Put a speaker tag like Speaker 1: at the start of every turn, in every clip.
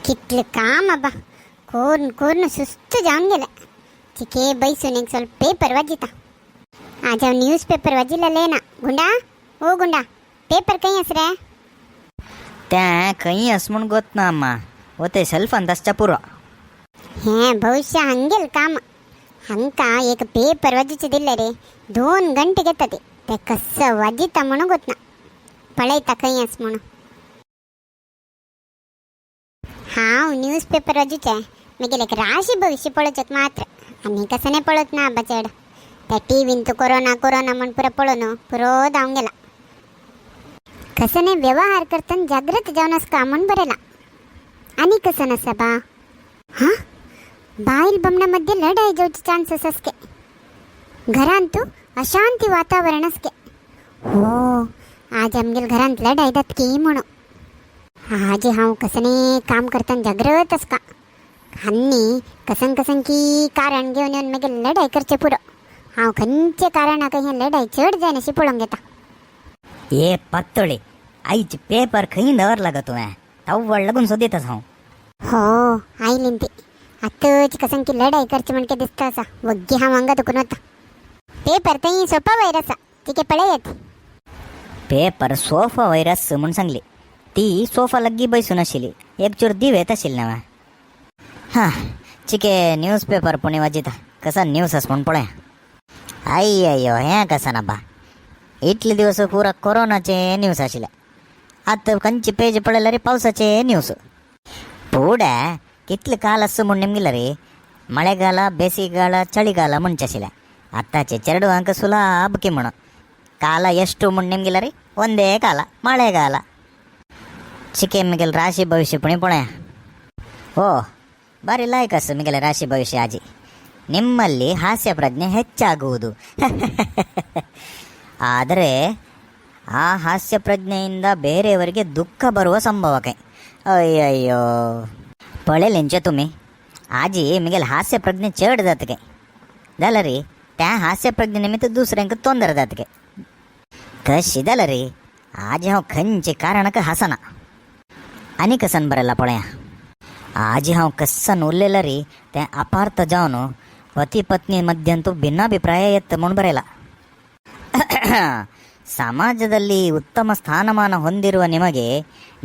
Speaker 1: कितलें काम आबा कोरून कोरून सुस्त जावन गेलें. चिके बैसून एक ಸ್ವಲ್ಪ पेपर वाजिता. आज हांव न्यूज पेपर वाजिलें ना. गुंडा, ओ गुंडा, पेपर खंय आस रे?
Speaker 2: त्या खंय आस म्हूण गोत ना अम्मा, वते सेल्फान आसच्या पुरो.
Speaker 1: हें भविष्य हांगेल काम. हांकां एक पेपर वाजूचें दिलें रे, 2 घंटे घेता ते. ते कसं वाजिता म्हणून गोत ना. पळयता खंय आस म्हणून. हांव न्यूज पेपर वाजूचें मागीर एक राशी भविष्य पळोवचें मात्र, आनी कसं नाही पळत ना आबा चड. त्या टीव्हीन तू कोरोना कोरोना म्हण पुरो पळोवन पुरो धांवन गेला. कसं नाही व्यवहार करताना जागृत जावन आसका म्हूण बरयला. आनी कसं नसा बा. हां, बायल बमणामध्ये लढाई जावचे चान्सेस असके. घरांत अशांती वातावरण असके. हो, आज आमगेल घरांत लढाई जातकी म्हणून आज हांव कसं काम करताना जागृत असका. हांनी कसन कसन की कारण घेवन येवन मागीर लढाई करचे पुरो. हांव खंयचे कारणाक हें लढाई चड जायना पळोवंक येता.
Speaker 2: ए पत्तोळी, आयज पेपर खंय दवरला गो तुवें? तव्वळ लागून सोदीत हांव.
Speaker 1: हो, आयली ती आतांच. कसन की लढाई करची म्हणके दिसता आसा. वग्गी हांव हांगा दुखून वता. पेपर थंय सोपा वयर आसा, तिके पळयात.
Speaker 2: पेपर सोफा वयर आस म्हूण सांगली. ती सोफा लग्गी बैसून आशिल्ली, एक चूर दिवेत आशिल्लें हांवें. हां, चिके न्यूज पेपर पुणी वाजिता, कसा न्यूज आस म्हूण पळया. अय्यो, हें कसा ना बा, इतले दिवस पुरा कोरोनाचे न्यूज आशिल्ले, आतां खंयची पेज पळयल्यार रे पावसाचे न्यूज. फुडें कितले काल आसा म्हूण निमगिला रे, मಳೆಗಾಲ ಬೇಸಿಗೆಗಾಲ ಚಳಿಗಾಲ ಮುಂಚೆ ಆशिल्लें. आतांचे चेडवांक सुलाभ की म्हणून ಕಾಲ ಎಷ್ಟು म्हूण ನಿಮ್ಗಿಲ್ಲ ರೀ, ಒಂದೇ ಕಾಲ, ಮಳೆಗಾಲ. ಚಿಕೆ ಮಿಗೆಲ್ ರಾಶಿ ಭವಿಷ್ಯ ಪುಣಿ ಪೊಣೆಯ. ಓ, ಬಾರಿ ಲಾಯ್ಕ್ ಅಸ್ಸು ಮಿಗೆಲ ರಾಶಿ ಭವಿಷ್ಯ. ಆಜಿ ನಿಮ್ಮಲ್ಲಿ ಹಾಸ್ಯ ಪ್ರಜ್ಞೆ ಹೆಚ್ಚಾಗುವುದು, ಆದರೆ ಆ ಹಾಸ್ಯ ಪ್ರಜ್ಞೆಯಿಂದ ಬೇರೆಯವರಿಗೆ ದುಃಖ ಬರುವ ಸಂಭವಕ್ಕೆ. ಅಯ್ಯಯ್ಯೋ, पळयलेंचे तुमी, आजी मिगेल हास्य प्रज्ञे चड जातके जाल्यार रे त्या हास्य प्रज्ञे निमित्त दुसऱ्यांक तोंदर जातके. तशी जाल्यार रे आजी हांव खंयचे कारणाक हासना. आनी कसन बरयला पळया. आजी हांव कसन उरलेलं रे तें अपार्थ जावन पती पत्नी मध्यंतू ಭಿನ್ನಾಭಿಪ್ರಾಯ ಎತ್ತ म्हूण ಬರೆಯಲ್ಲ. ಸಮಾಜದಲ್ಲಿ ಉತ್ತಮ ಸ್ಥಾನಮಾನ ಹೊಂದಿರುವ ನಿಮಗೆ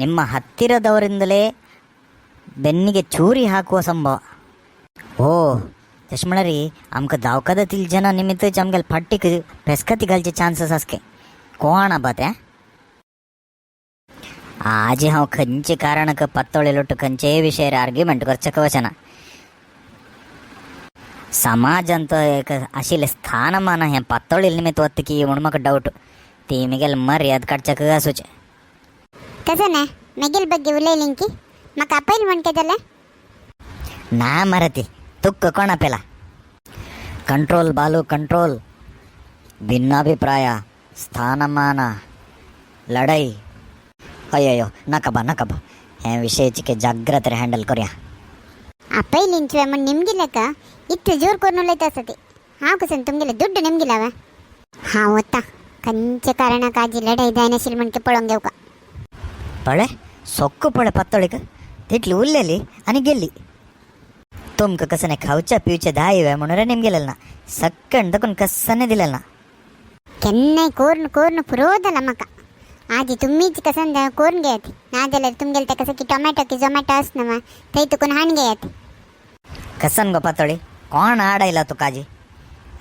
Speaker 2: ನಿಮ್ಮ ಹತ್ತಿರದವರಿಂದಲೇ ಬೆನ್ನಿಗೆ ಚೂರಿ ಹಾಕುವ ಸಂಭವ. हो, तशें म्हळ्यार आमकां दावखदातील जना निमित्तच आमगेले फाटीक पेस्कती घालचे चान्सीस आसके. कोण आबा ते? आजी हांव खंयचे कारणाक पत्तोळे लोट खंयचेय विशयार आर्ग्युमेंट करचें वचना. समाजांत एक आशिल्लें स्थानमान हें पत्तोळी निमित्त वता की म्हूण म्हाका डावट. ती मिगेल मर्याद काडच्याक आसूचें.
Speaker 1: कसं ना मेगेल ಬಗ್ಗೆ उलयली की म्हाका आपयल म्हणके जालें.
Speaker 2: ना मरती, तुक्क कोण आपयला? कंट्रोल बालू, कंट्रोल. ಭಿನ್ನಾಭಿಪ್ರಾಯ, ಸ್ಥಾನಮಾನ, लढाई. अय्यो, नाका बा, नाका बा. हे विषय चिके जाग्रत हँडल करूया.
Speaker 1: आपयलींचवे म्हण निमगिलेक इतले जोर करून उलयता आसा ती. हांव कसन तुमगेले दुड्ड निमगिलावे. हांव वता, खंयचे कारणाक आजी लढाई जायनाशिल्ली म्हणके पळोवंक घेवका.
Speaker 2: पळे सोक्क पळे पत्तोळीक, तितली उरलेली आनी गेल्ली. तुमकां कसं नाही खावच्या पिवच्या दाय वे म्हणून रे निमगेलेलं ना, सक्कण दकून कसं दिलेलं ना.
Speaker 1: केन्नाय कोरून कोरून पुरो जाला म्हाका. आजी तुम्हीच कसन कोरून घेयात, ना जाल्यार तुमगेले ते कसं की टोमॅटो की झोमॅटो आस ना, थंय तुकून हाण घेयात.
Speaker 2: कसन गो पातोळी, कोण आडायला तुका आजी?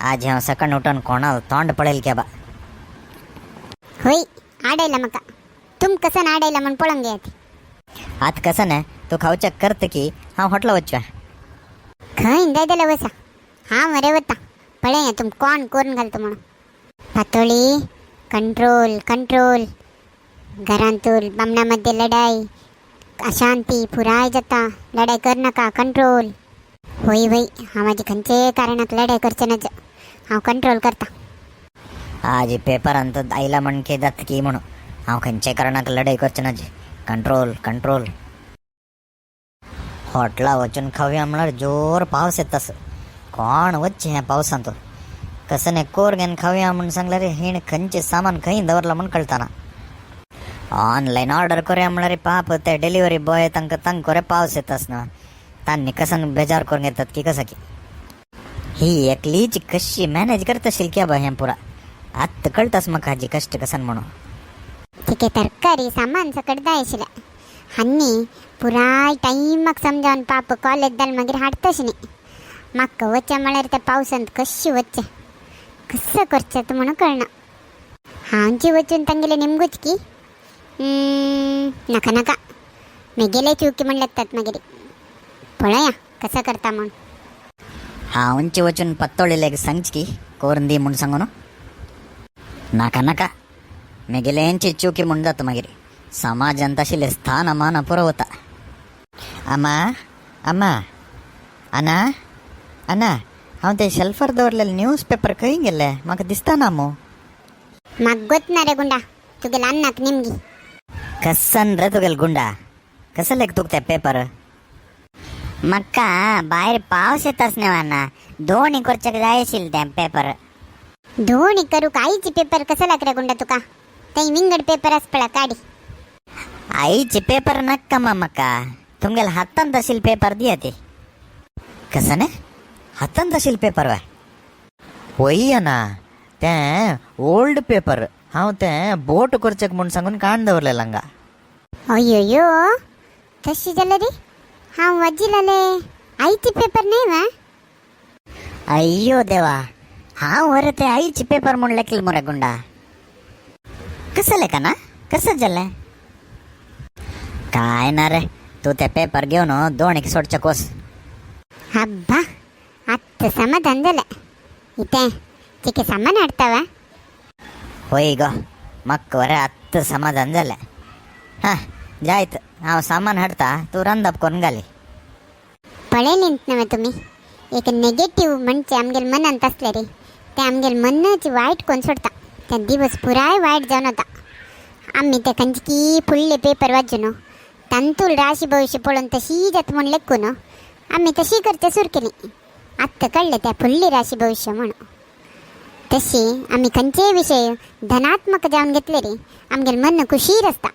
Speaker 2: आज हांव सकाळ उठून कोणाल तोंड पळयल के बा.
Speaker 1: होय, आडायला म्हाका. तुम कसन आडायला म्हण पळोवन घेयात.
Speaker 2: आत कसं नाही तू खावच्याक करत की हांव हॉटला वचव्या.
Speaker 1: खंय जाय जाल्यार वसा, हांव मरे वता. पळया तुम कोण करून घालतो म्हणून. पातोळी, कंट्रोल कंट्रोल. घरांतून बामणामध्ये लढाई अशांती पुराय जाता. लढाई कर नका, कंट्रोल. होय होय, हांव माझी खंयचे कारणाक लढाई करचे नज. हांव कंट्रोल करता.
Speaker 2: आज पेपरांत आयला म्हणके जात की म्हणून हांव खंयच्या कारणाक लढाई करचें ना. Control control. हॉटला वचून खावया म्हळ्यार जोर पावस येतास. कोण वच्चे ह्या पावसांत? कसं नाही कोर घेवन खावया म्हूण सांगल्यार हिण खंयचें सामान खंय दवरलां म्हूण कळतना. ऑनलायन ऑर्डर करूया म्हळ्यार पाप ते डिलिव्हरी बॉय तांकां तांकां रे पावस येतास ना, तांणी कसन बेजार करून घेतात की कसा की. ही एकलीच कशी मॅनेज करता की बा हें पुरा आत्ता कळटास म्हाका हाजी कश्ट कसन म्हणून.
Speaker 1: तिके तरकारी सामान सकट जाय आशिल्लें. हन्नी पुराय टायमाक समजावन पाप कॉलेज जाल मागीर हाडतश न्ही. म्हाका वचचें म्हळ्यार त्या पावसांत कशी वचचें, कसं करचें तें म्हणून कळना. हांवची वचून तांगेले निमगूच की नाका नाका, मेगेले चुकी म्हण लागतात. मागीर पळया कसं करता म्हूण.
Speaker 2: हांवची वचून पत्तोळिलेक सांगची की करून दी म्हूण सांगू न्हू. नाका नाका, मेगेलेंची चुकी म्हूण जाता मागीर समाजांत आशिल्लें स्थान मान पुरो वता. अम्मा अम्मा, अना अना, हांव ते शेल्फार दवरलेले न्यूज पेपर खंय गेले? म्हाका दिसता ना मू.
Speaker 1: म्हाका गोत ना रे गुंडा, तुगेले अन्नाक निमगी.
Speaker 2: कसन रे तुगेल गुंडा, कसं लेख तुक ते पेपर?
Speaker 3: म्हाका भायर पावस येताच न्ही अण्णा, दोनी करच्याक जाय आशिल्लें तें पेपर.
Speaker 1: धोणी करूक आईची पेपर कसं लाग रे गुंडा तुका? थंय विंगड पेपर आसपळा काडी.
Speaker 2: आईचे पेपर नाका मा म्हाका, तुमगेले हातांत आशिल्ले पेपर दिया ते. कसं ने हातांत आशिल्ले पेपर वा?
Speaker 4: वय ना, तें ओल्ड पेपर. हांव तें बोट करचेक म्हूण सांगून काण दवरलें हांगा.
Speaker 1: अय्यो, तशी जाल्यार रे हांव वाजिलाले, आईची पेपर न्ही वा.
Speaker 3: अय्यो देवा, हांव वर ते आईचे पेपर म्हूण लेखले मरे गुंडा.
Speaker 2: कसं लेखा ना, कसं जालें काय ना रे, तू ते पेपर घेवन दोणीक सोडचे कोस.
Speaker 1: हब्बा, आत्त समाधान जालें. इतें चिके सामान हाडटा वा?
Speaker 2: होय गो, म्हाका बरें आत्त समाधान जालें. हां जायत, हांव सामान हाडटा, तूं रांदप करून घाली.
Speaker 1: पळयलींत न्हय तुमी, एक नेगेटीव म्हणजे आमगेले मनांत आसलें रे, तें आमगेले मनच वायट कोन सोडटा. ते दिवस पुराय वायट जावन वता. आमी ते खंयची फुडले पेपर वाचून तांतूल राशी भविश्य पळोवन तशी जाता म्हूण लेखून आमी तशी करचे सुरू केली. आत्तां कळ्ळें त्या फुडली राशी भविश्य म्हणून. तशी आमी खंयचेय विशय धनात्मक जावन घेतले रे, आमगेले मन खुशीर आसता.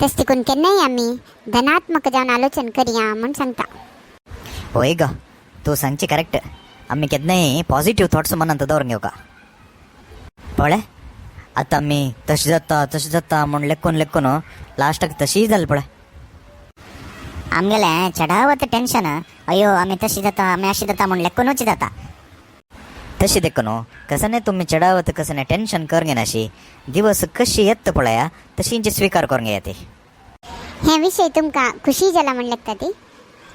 Speaker 1: तशें देखून केन्नाय आमी धनात्मक जावन आलोचन करया म्हूण सांगता.
Speaker 2: होय गो, तूं सांगची करेक्ट. आमी केन्नाय पॉझिटिव्ह थॉट्स मनांत दवरून घेवका. पळय आतां आमी तशें जाता तशें जाता म्हूण लेखून लेखून लास्टाक तशीय जालें पळय.
Speaker 3: आमगेलें चडावत टेन्शन, अय्यो आमी तशी जाता, आमी अशी जाता म्हूण लेखूनच जाता.
Speaker 2: तशें देखून कसने तुमी चडावत कसने टेन्शन करून घेनाशी, दिवस कशी येता पळया तशींची स्विकार करून घेया ती.
Speaker 1: हे विषय तुमकां खुशी जाला म्हण लागता ती.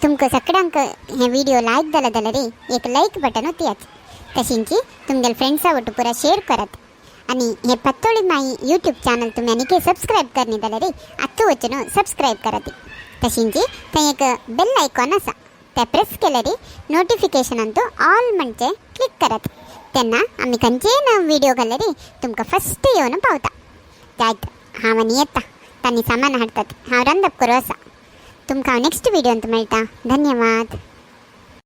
Speaker 1: तुमकां सगळ्यांक हे व्हिडिओ लायक जाला जाल्यार एक लायक बटन ओतयात. तशींची तुमगेले फ्रेंड्सा वटू पुरा शेअर करात. आणि हे पत्तोळी माई यूट्यूब चॅनल तुम्ही आणखी सबस्क्राईब करणे जाल्यार आत्तां वचून सबस्क्राईब करात. तशींची थंय एक बेल आयकॉन आसा, ते प्रेस केल्यार नोटिफिकेशनांतू ऑल म्हणजे क्लिक करात. तेन्ना आमी खंयचेय नव व्हिडिओ घाल्यार तुमकां फस्ट येवन पावता. जायत, हांव आनी येता, तांणी सामान हाडटात, हांव रांदप करूं आसा. तुमकां हांव नेक्स्ट व्हिडियोंत मेळटा. धन्यवाद.